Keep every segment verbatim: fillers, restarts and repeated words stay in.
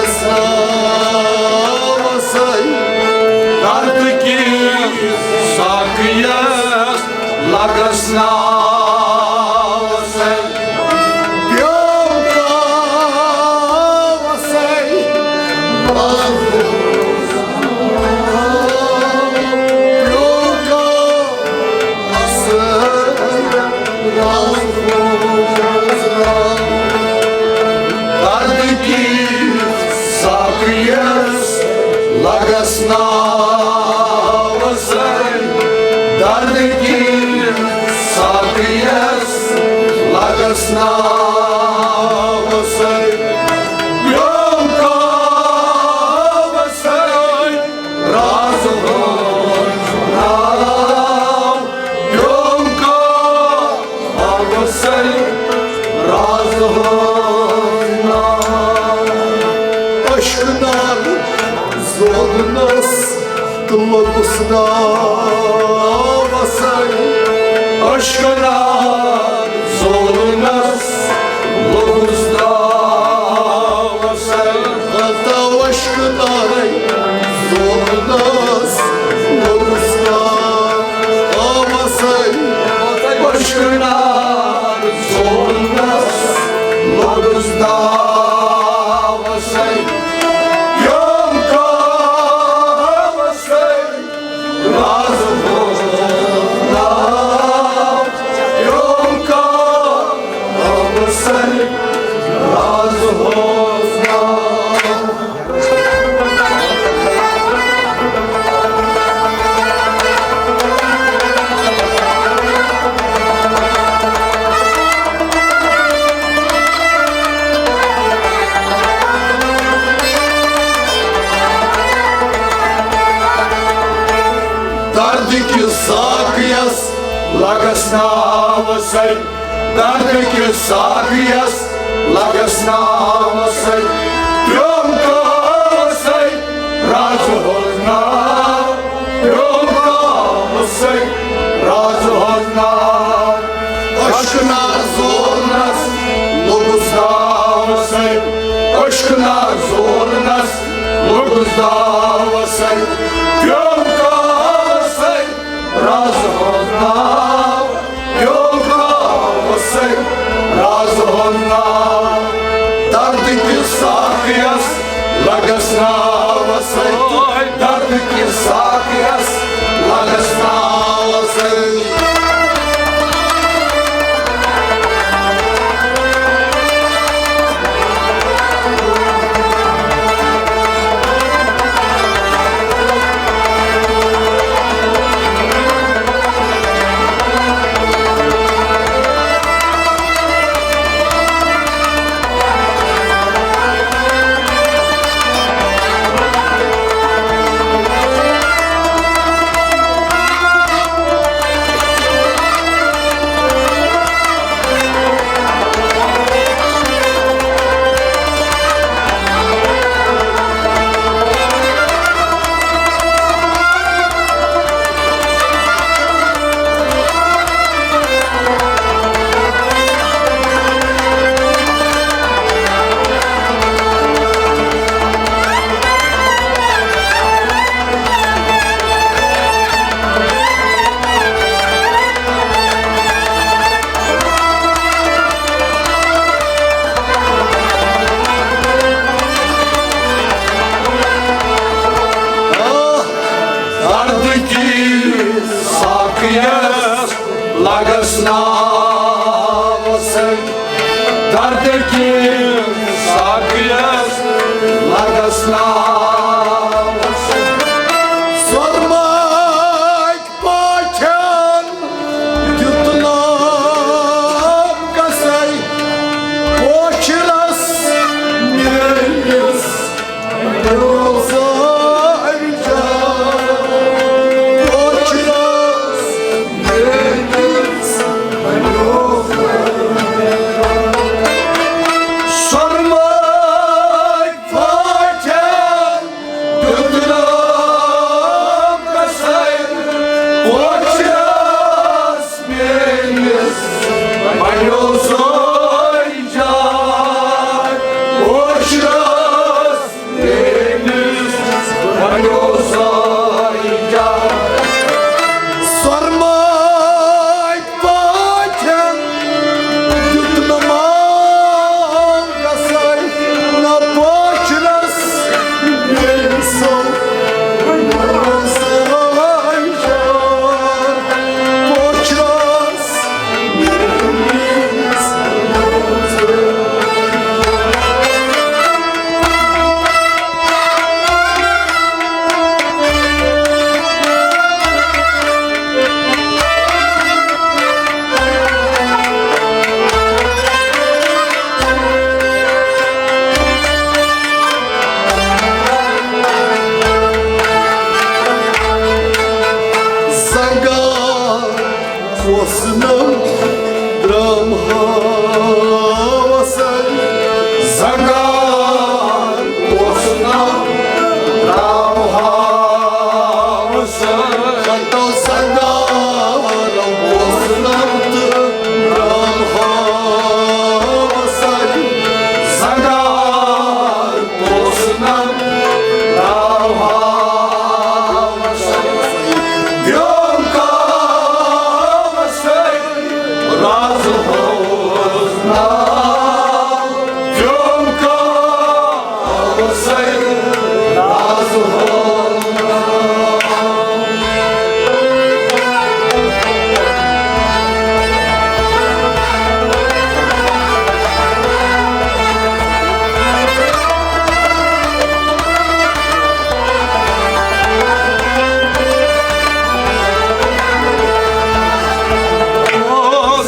ساوسے، دردٕکِس ساقیَس لگس ناوسے۔ پیوم کاوسے، پیوم کا دردٕکِس ساقیَس لگس ناوسے، دردٕکِس ساقیَس لگس ناوسے۔ پیوم کاوسے، راز ہُنٛد ناو، پیوم کاوسے، راز ہُنٛد ناو۔ اشکنار زولنس تہٕ لوٚگُس ناوسے، اشکنار زولنس لوٚگُس ناوسے۔ ہتا اشکنارے زولنس لوٚگُس ناوسے، اشکنار زولنس لوٚگُس ناوسے۔ پیوم کاوسے، راز ہُنٛد ناو، پیوم کاوسے، راز ہُنٛد ناو۔ دردٕکِس ساقیَس لگس ناوسے، دردٕکِس ساقیَس لگس ناوسے۔ پیوم کاوسے، راز ہُنٛد ناو، پیوم کاوسے، راز ہُنٛد ناو۔ اشکنار زولنس لوٚگُس ناوسے، اشکنار زولنس لوٚگُس ناوسے۔ پیوم کاوسے، راز ہُنٛد ناو، پیوم کاوسے، راز ہُنٛد ناو۔ دردٕکِس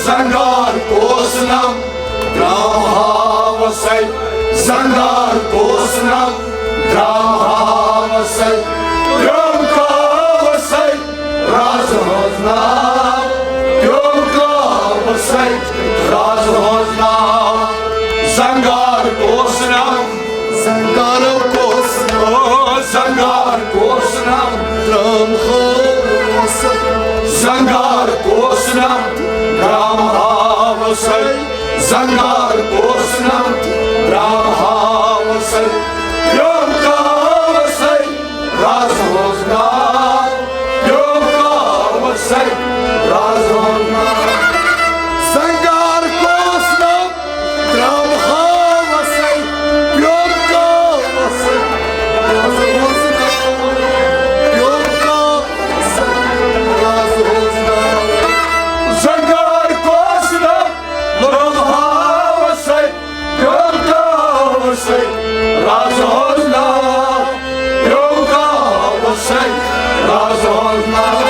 زنگار کوس نم درام ہاوسے، زنگار کوس نم درام ہاوسے، درام کاوسے راز ہنز ناو، درام کاوسے راز ہنز ناو۔ زنگار کوس نم، زنگار کوس نم، زنگار کوس نم درام ہاوسے، زنگار کوس نم درام ہاوسے، زنگار کوس نم درام ہاوسے، درام کاوسے راز ہنز ناو، درام کاوسے راز ہنز ناو۔ زنگار کوس نم درام ہاوسے، درام کاوسے راز ہنز ناو، درام کاوسے راز ہنز ناو۔ زنگار کوس نم درام ہاوسے، درام کاوسے راز ہنز ناو، درام کاوسے راز ہنز ناو۔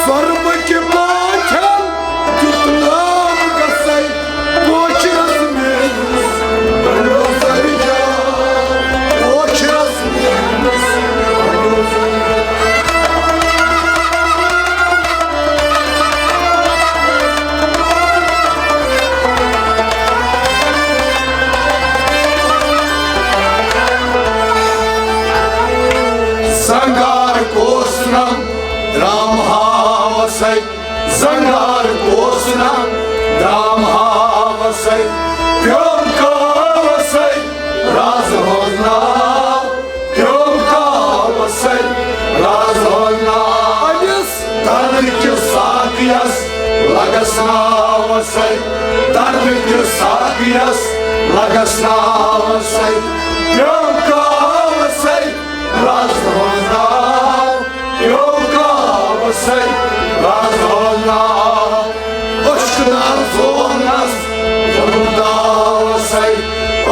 سۄرمہٕ کہِ ماچھن دیُت ناو گژھے پوچھرس میٲنِس بنیو زرجار، پوچھرس میٲنِس بنیو زرجار۔ زنگار کوس نم درام ہاوسے، زنگار کوس نم درام ہاوسے، درام کاوسے راز ہنز ناو، درام کاوسے راز ہنز ناو۔ أمِس درد کِس ساقیَس لگس ناوسے، درد کِس ساقیَس لگس ناوسے، درام کاوسے راز ہنز ناو، درام کاوسے راز ہنز ناو۔ اشکنار زونس لوٚگ داوسے،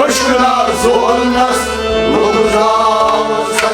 اشکنار زونس لوٚگ داوسے۔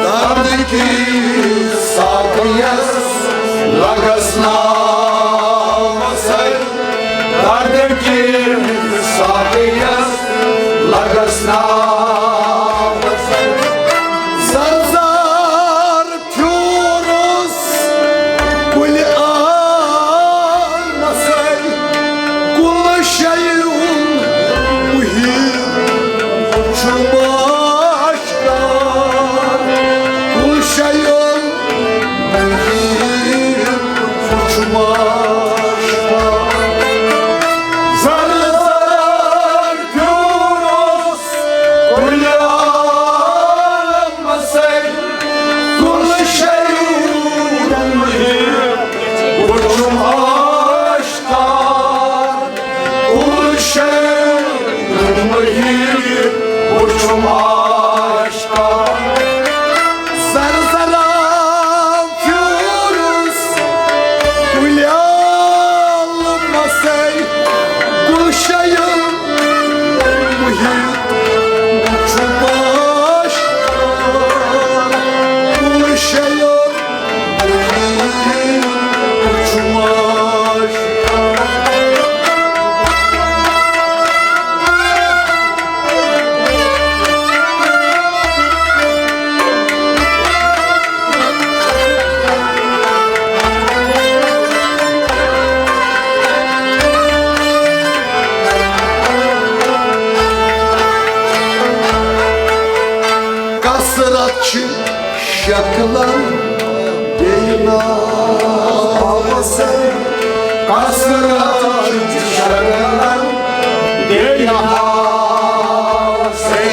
دردٕکۍ ساقیَس لگس ناوسے، دردٕکۍ ساقیَس لگس ناوسے۔ زرزار پھیوٗرُس کُلہِ عالمسے، کُل شیُن مُحیٖط چھُ ماشکار، کُل شیُن مُحیٖط چھُ ماشکار۔ زرزار پھیوٗرُس آشکار۔ زر زرا فیوٗرُس کُلٮ۪ل مسے گُلشَیَن مُحیٖط چھُ پاش۔ گُلشَیَن کثرت چھِ شکلن بیٚیہِ ناو سۭتۍ۔ کثرت چھِ شکلن بیٚیہِ ناو سۭتۍ۔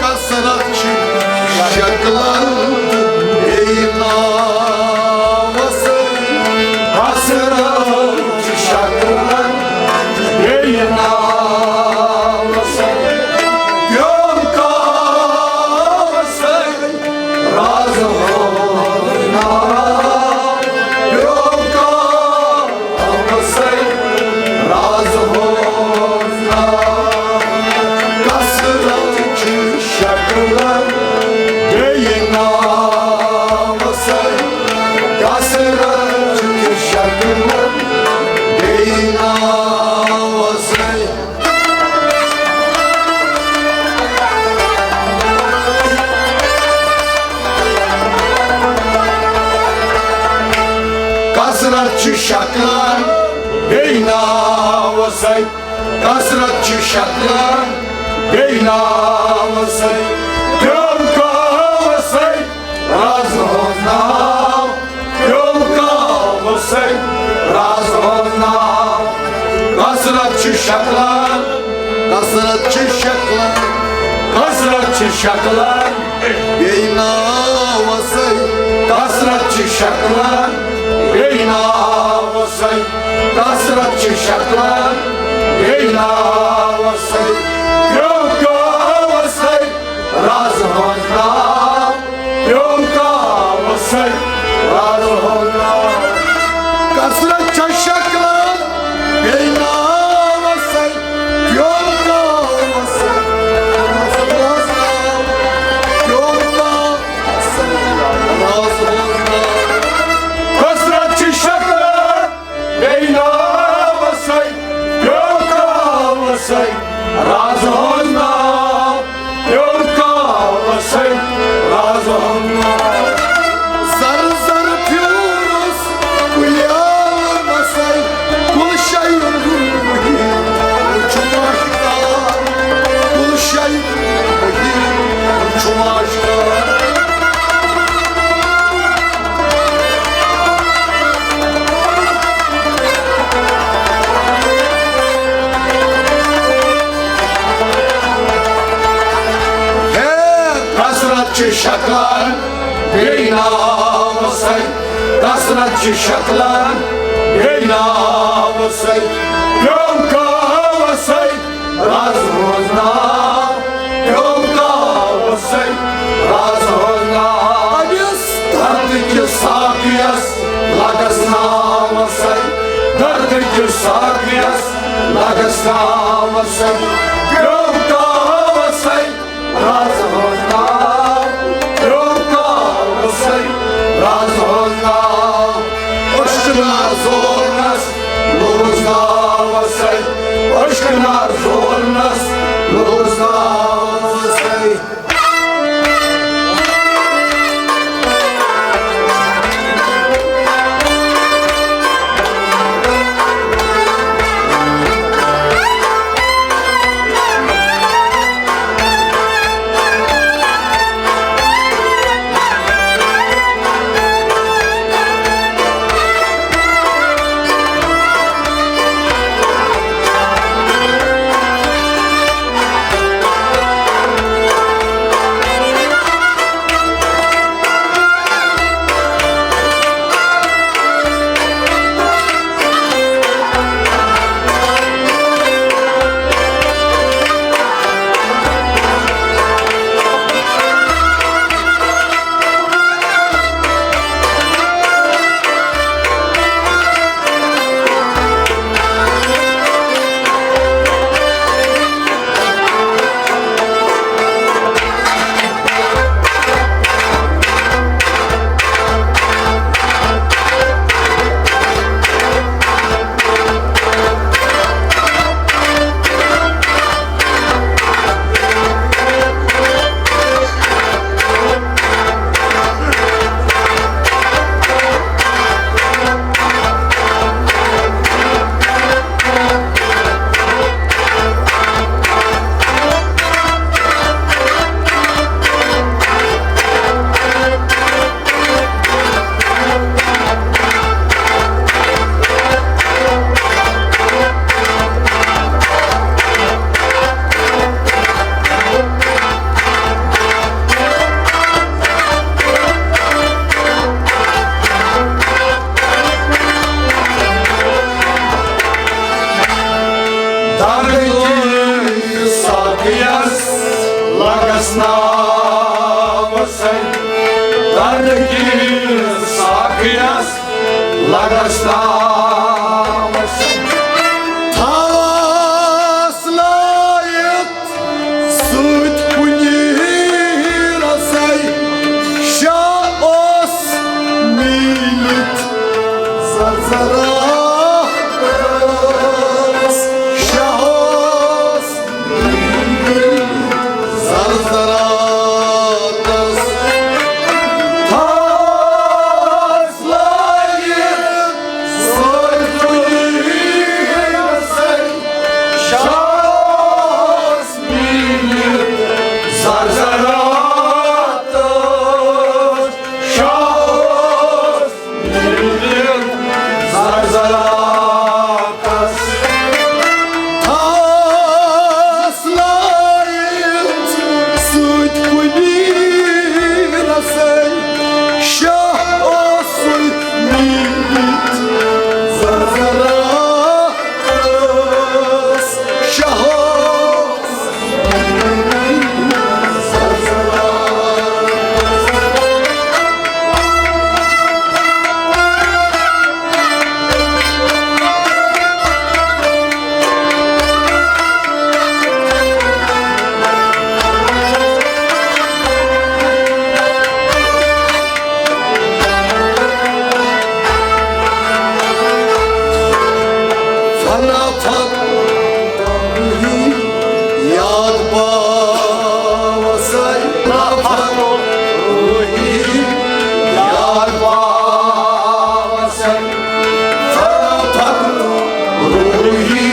کثرت چھِ شکلن بیٚیہِ ناو سۭتۍ۔ کثرت چھِ شکلن بیٚیہِ ناو سۭتۍ۔ پیوٚم کاوٕ سۭتۍ راز ہورناو، پیوٚم کاوٕ سۭتۍ راز ہورناو۔ کثرت چھِ شکلن بیٚیہِ ناو سۭتۍ، کثرت چھِ شکلن بیٚیہِ ناو سۭتۍ۔ کثرت چھِ شکلن بیٚیہِ ناو سۭتۍ۔ کثرت چھِ شکلن بیٚیہِ ناو سۭتۍ۔ پیوٚم کاوٕ سۭتۍ راز ہورناو، پیوٚم کاوٕ سۭتۍ راز ہورناو۔ کثرت چھِ شکلن، کثرت چھِ شکلن، کثرت چھِ شکلن بیٚیہِ ناو سۭتۍ۔ کثرت چھِ شکلن بیٚیہِ ناو سۭتۍ۔ کثرت چھِ شکلن بیٚیہِ ناو سۭتۍ۔ پیوٚم کاوٕ سۭتۍ راز ہورناو، پیوٚم کاوٕ سۭتۍ راز ہورناو۔ کثرت چھِ شکلن بیٚیہِ ناو سۭتۍ، پیوٚم کاوٕ سۭتۍ راز ہورناو، پیوٚم کاوٕ سۭتۍ راز ہورناو۔ کثرت چھِ شکلن بیٚیہِ ناو سۭتۍ، پیوٚم کاوٕ سۭتۍ راز ہورناو، پیوٚم کاوٕ سۭتۍ راز ہورناو۔ زر زر پھیوٗرُس کُلٮ۪ن مسے، گُلشَیَن مُحیٖط چھُ آشکار، گُلشَیَن مُحیٖط چھُ آشکار۔ ہے، کثرت چھِ شکلن بیٚیہِ ناو سۭتۍ، کثرت چھِ شکلن بیٚیہِ ناو سۭتۍ، پیوٚم کاوٕ سۭتۍ راز ہورناو، پیوٚم کاوٕ سۭتۍ راز ہورناو۔ أمِس دردٕ کِس ساقیَس لگس ناو سۭتۍ، دردٕ کِس ساقیَس لگس ناو سۭتۍ، پیوٚم کاوٕ سۭتۍ راز ہورناو، پیوٚم کاوٕ سۭتۍ راز ہورناو۔ اشکنا زورنس لوٚگُس ناو سۭتۍ، اشکنا زورنس لوٚگُس ناو سۭتۍ۔ یس لگس تاوس تھاوس لٲیِتھ سۭتۍ کُنہِ رسے۔ شاہ اوس میٖلِتھ زرزراتس، شاہ اوس زرزراتس تھاس لٲگِتھ سٲرۍ کُلۍ رسے۔ شاہ اوس میٖلِتھ زرزراتس، شاہ اوس زرزراتس تھاس لٲیِتھ سۭتۍ کُنہِ رسے۔ شاہ اوسُے میٖٹھ زرزراتس، شاہ اوس فنا فت یاد پاوسے، فنا فت روحی یاد پاوسے، فنا فت روحی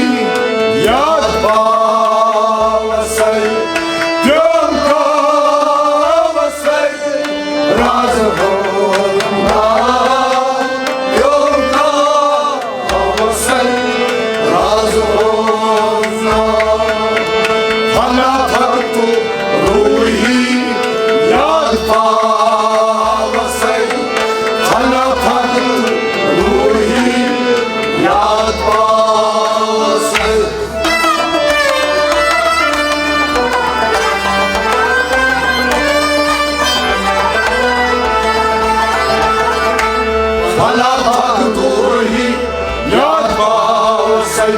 یاد پاوسے، پیوم کاوسے۔ راز ہونا، یوم کا ہوسن، راز ہونا۔ فنا فقط روحی یاد پاوسن، فنا فقط روحی یاد پاوسن۔ فنا فقط روحی یاد پاوسے،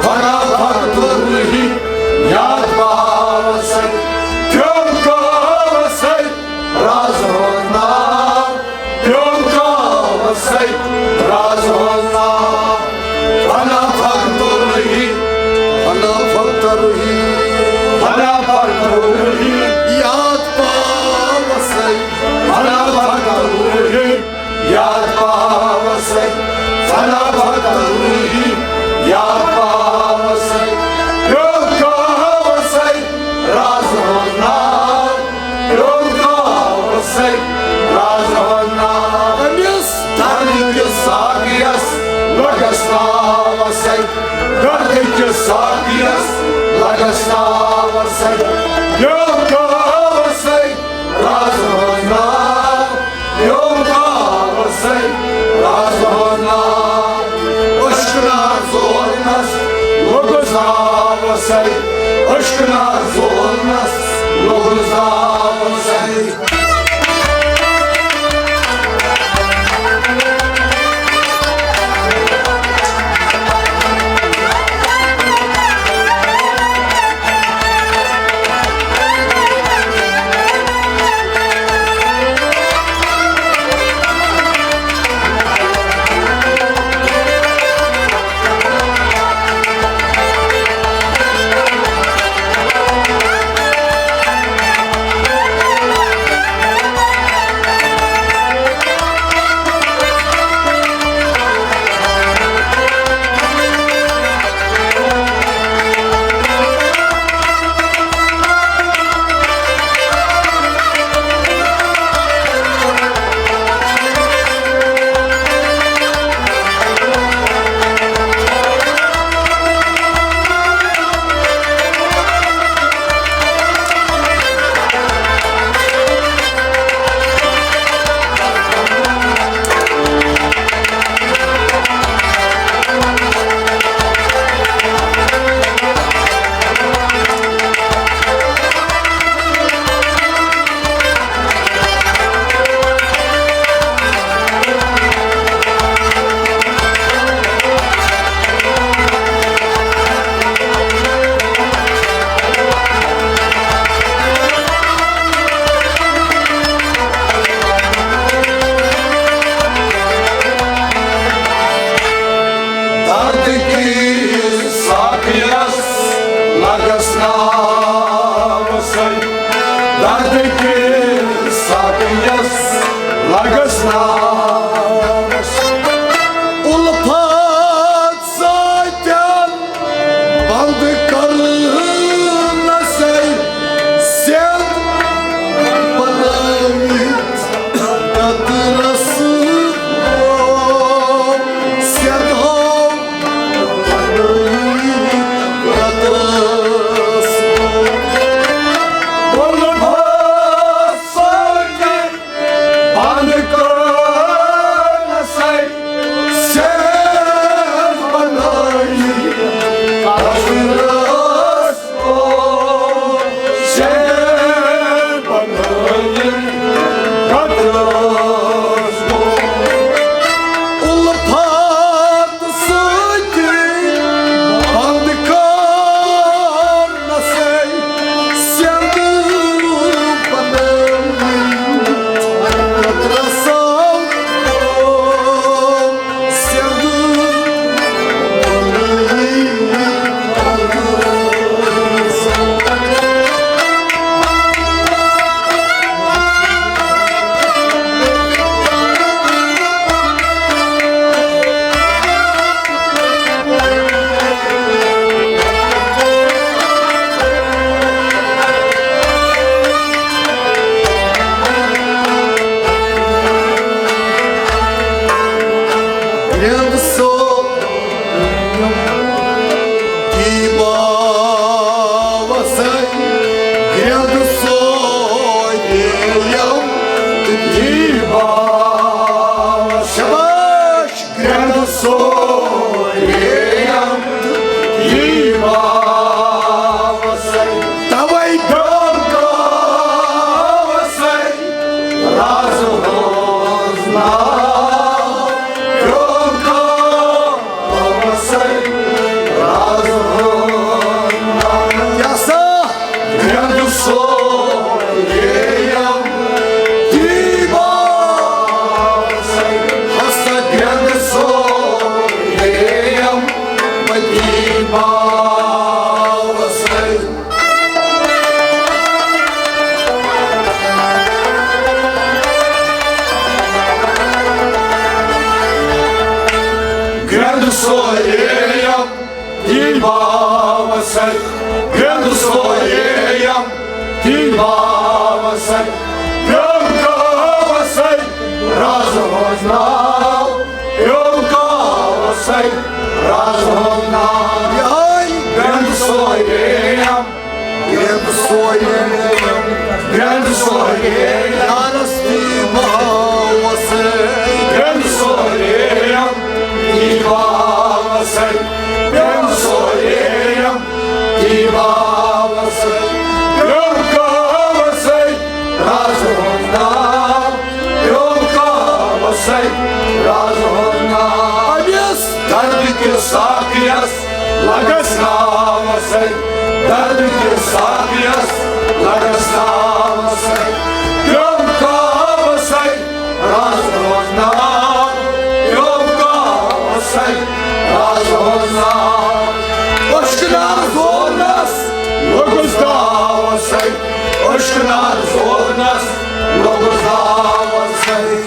فنا فقط روحی یاد پاوسے، پیوم کاوسے راز ہونا۔ پیوم کاوسے راز ہونا۔ فنا فقط روحی، فنا فقط روحی، فنا فقط روحی یاد پاوسے، فنا فقط روحی یاد پاوسے، فنا فقط روحی یاد پاوسے، پیوم کاوسے راز ہونا۔ پیوم کاوسے راز ہونا۔ أمِس درد کِس ساقیَس لگس تاوسے، درد کِس ساقیَس لگس تاوسے، پیوم کاوسے راز ہونا۔ پیوم کاوسے راز ہونا۔ اشکنا زولنس لوگس آوسے، اشکنا زولنس لوگس آوسے۔ دردٕکِس ساقیَس لگس ناوسٕے، دردٕکِس ساقیَس لگس ناوس۔ اُلفت سۭتۍ بند کرنسے سیٚد بنٲوِتھ قطرس۔ سیٚد ہاو بنٲوِتھ قطرس۔ بولہٕ بس سۭتۍ بند کرنسے سیٚد بنٲوِتھ قطرس۔ سیٚد بنٲوِتھ قطرس۔ اُلفت سۭتۍ بند کرنسے سیٚد بنٲوِتھ قطرس۔ گرٛٮ۪نٛد سو کی باوسے، گرٛٮ۪نٛد سو یِم تہٕ کی باوس۔ شاباش۔ گرٛٮ۪نٛد سو یِم تہٕ کی باوسے، توے دم کاوسے۔ راز روز نا، پیوم کاوسے، راز روز نا۔ کیٛاہ سا؟ گرٛٮ۪نٛد سوریم دیٖباوسے، ہسا گرٛٮ۪نٛد سوریم دیٖباوسے۔ گرٛٮ۪نٛد سوریم دیٖباوسے، گرٛٮ۪نٛد سوریم دیٖباوسے، پیوم کاوسے راز ہُنٛد ناو، پیوم کاوسے راز ہُنٛد ناو۔ یہے گرٛٮ۪نٛد سوریم، گرٛٮ۪نٛد سوریم، گرٛٮ۪نٛد سوریم یارس دیٖباوسے۔ گرٛٮ۪نٛد سوریم دیٖباوسے، گرٛٮ۪نٛد سوریم دیٖباوسے۔ پیوم کاوسے راز ہُنٛد ناو، پیوم کاوسے راز ہُنٛد ناو۔ أمِس دردٕ کِس ساقیَس لگس ناوسے، دردٕ کِس ساقیَس لگس ناوسے۔ پیوم کاوسے راز ہُنٛد ناو، پیوم کاوسے راز ہُنٛد ناو۔ اوٚشکہٕ نارٕ زورنس لوٚگُس داوسے، اوٚشکہٕ نارٕ زورنس لوٚگُس داوسے۔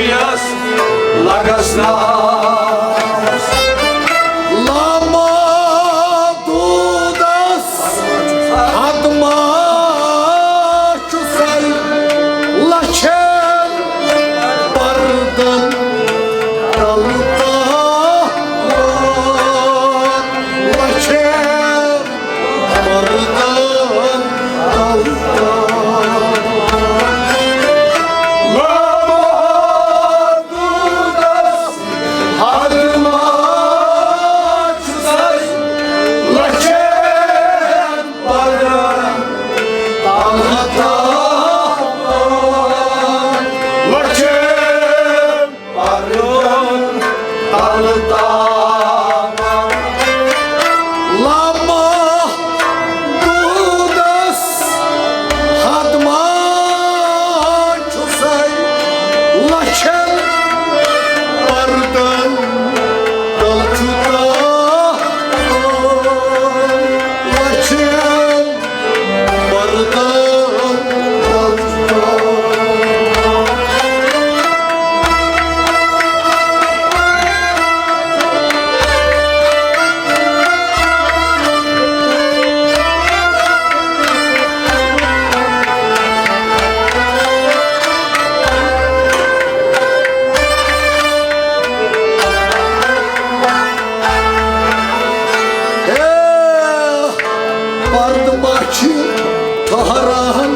یس لگس ناس۔ لامحدوٗدس حد ما چھُ سَے، لچھن پردن تل تاوان۔ لچھن پردن تل تاوان۔ لامحدوٗدس حد ما چھُ سَے، لچھن پردن تل تاوان۔ لچھن پردن تل تاوان۔ لامحدوٗدس حد ما چھُ سَے، لچھن پردن تل چھُ تاوان۔ لچھن پردن تل چھُ تاوان۔ ہے، پردٕ ما چھِ ٹھہران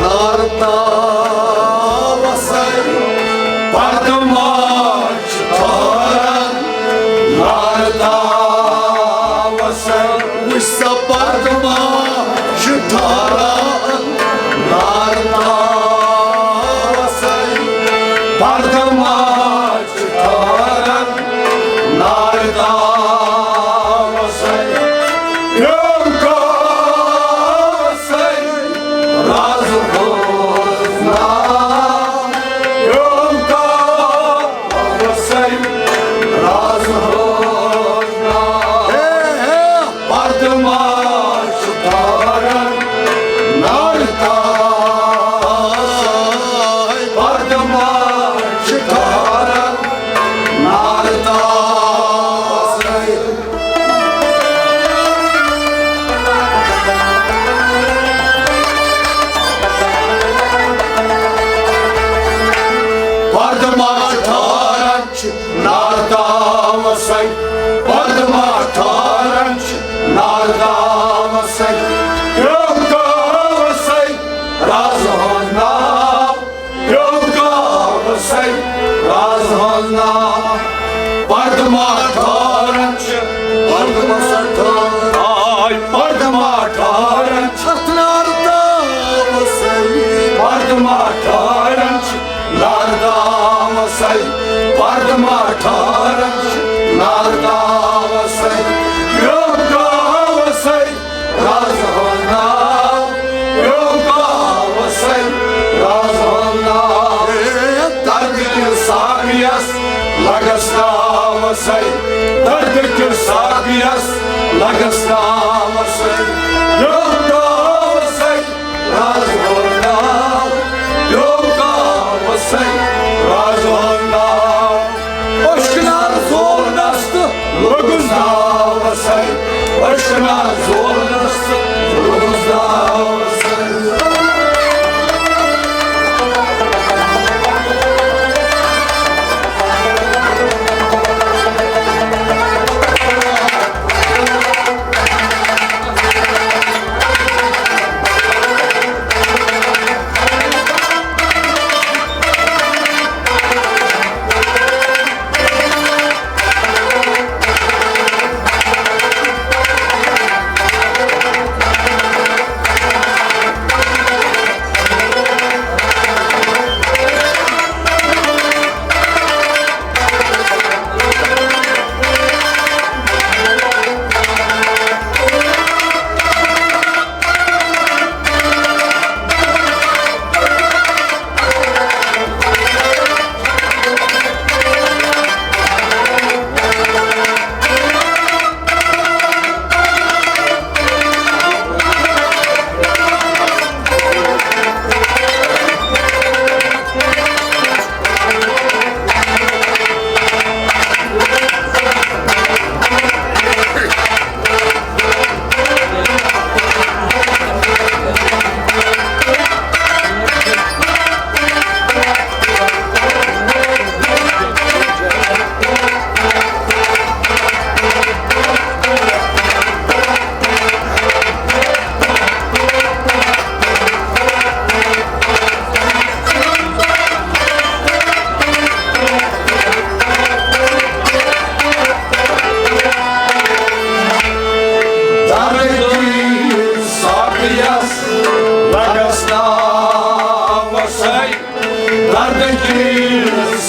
نارٕ تاوَسَے؟ پردٕ ما چھِ ٹھہران نارٕ تاوَسَے؟ وٕچھ سا، پردٕ ما چھِ ٹھہران نارٕ تاوَسَے؟ پردٕ ما چھِ ٹھہران نارٕ تاوَسَے؟ پیوٚم کاوَسَے راز بوزناو، پیوٚم کاوَسَے راز بوزناو۔ ہے، ہے۔ پردٕ ما چھِ ٹھہران نارٕ تاوَسَے؟ پردٕ ما چھِ ٹھہران نارٕ تاوَسَے؟ پردٕ ما چھِ ٹھہران نارٕ تاوَسَے؟ پردٕ ما ٹھہران چھِ نارٕ تاوَسَے؟ پیوٚم کاوَسَے راز ہُنٛد ناو، پیوٚم کاوَسَے راز ہُنٛد ناو۔ پردٕ ما ٹھہران چھِ، پردٕ ما ٹھہران، آے، پردٕ ما ٹھہران چھِ اَتھ نارٕ تاوَسَے؟ پردٕ ما ٹھہران چھِ نارٕ تاوَسَے؟ پردٕ ما ٹھہران چھِ نارٕ تاوَسَے؟ پیوٚم کاوَسَے راز ہُنٛد ناو، پیوٚم کاوَسَے راز ہُنٛد ناو۔ دردٕ کِس ساقیَس لگس ناوَسَے، دردٕ کِس ساقیَس لگس ناوَسَے۔ پیوٚم کاوَسَے راز ہُنٛد ناو، پیوٚم کاوَسَے راز ہُنٛد ناو۔ اشکنار زولنس تہٕ لوٚگُس داوَسَے، اشکنار زولنس تہٕ لوٚگُس داوَسَے۔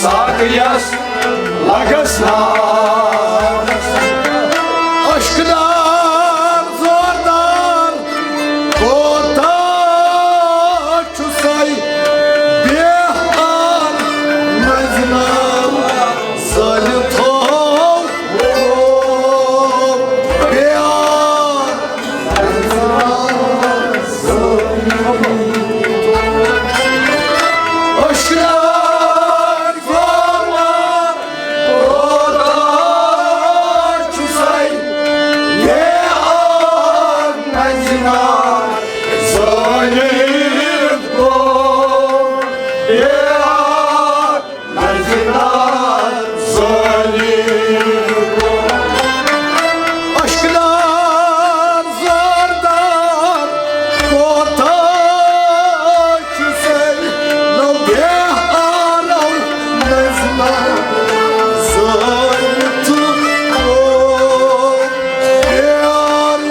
ساقیَس لگس ناو۔ اشکدار زوردار کوتاہ چھُ سَے بے حال نزناو سٲلِتھو بے حال۔ اشکدار زوردار کوتاہ چھُ سَے لو بے حالو نزناو سٲلِتھو بے حال۔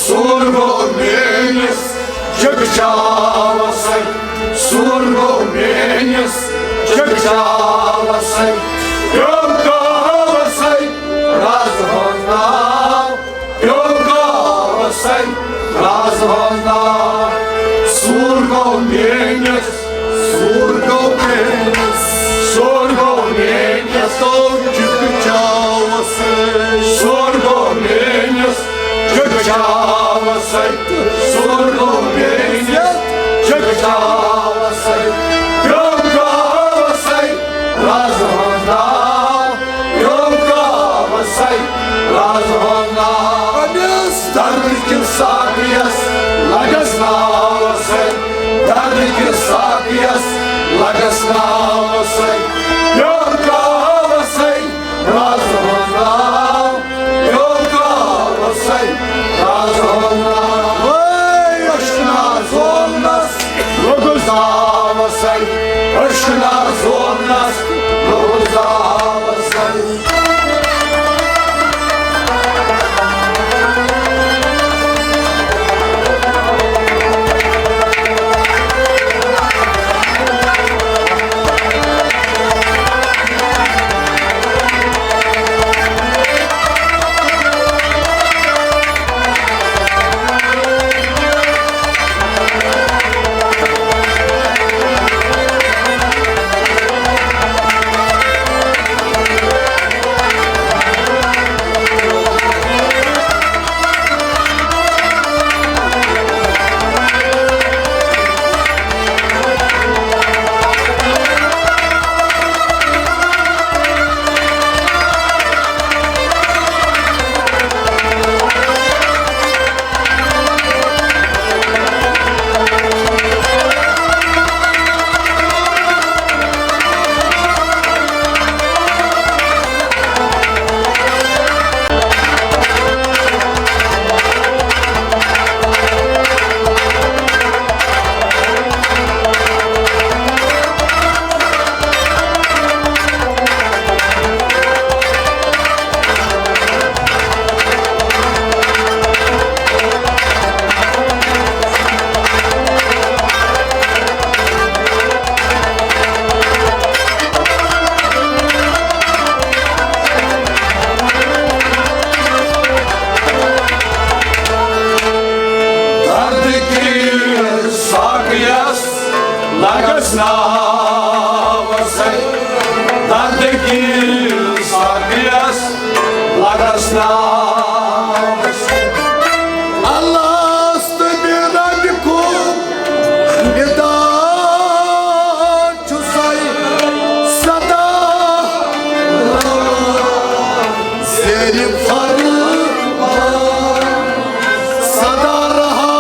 سون گوٚو میٲنِس چکچاوسے، سون گوٚو میٲنِس چکچاوسے، پیوٚم کاوسے راز ہُنٛد ناو، پیوٚم کاوسے راز ہُنٛد ناو۔ سون گوٚو میٲنِس، سون گوٚو میٲنِس، سون گوٚو میٲنِس، تو چکچاوسے، سون گوٚو میٲنِس چکچاوسے، سون گوٚو میٲنِس چکچاوسے، پیوٚم کاوسے راز ہُنٛد ناو، پیوٚم کاوسے راز ہُنٛد ناو۔ أمِس درد کِس ساقیَس لگس ناوسے، درد کِس ساقیَس لگس ناوسے، پیوٚم کاوسے راز ہُنٛد ناو، پیوٚم کاوسے راز ہُنٛد ناو۔ وٲے اشنا زومنس لوٚگُس داوسے، اشنا زومنس لوٚگُس داوسے۔ ناوسے، دردٕ کِس ساقیَس لگس ناوسے۔ اللہ است بے رب کو ندا چھُسے سدا۔ زیر فرمان سدا رہا۔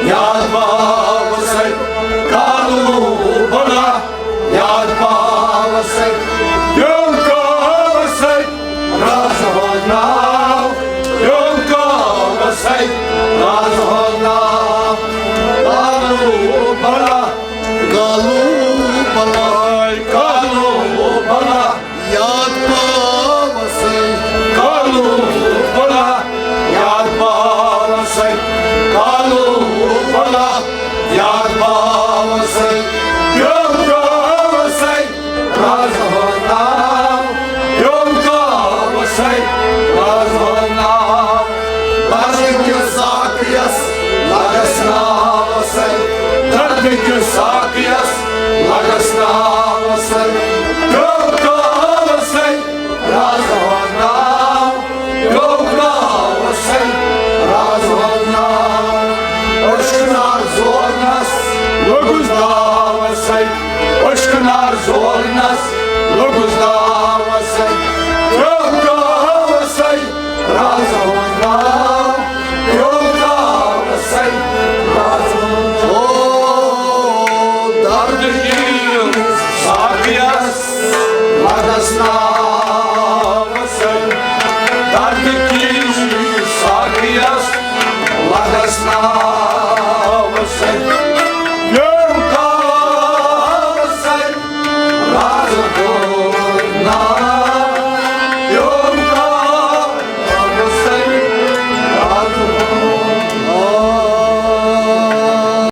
یاد پاوسے، کالو بلا، یاد پاوسے، دیو کاوسے، راز ہو ناو، دیو کاوسے، راز ہو ناو، کالو بلا، کالو بلا، کالو بلا۔ یاد پاوسے، کالو بلا، یاد پاوسے، کالو بلا، یاد پاوسے، یوم کاوسے، راز ہو ناو، یوم کاوسے، راز ہو ناو۔ درد کس ساقیس لگس ناوسے، درد کس ساقیس لگس ناوسے، یوم کاوسے، راز ہو ناو، یوم کاوسے، راز ہو ناو۔ اشکنار زورنس لگس ناوسے، اشکنار زور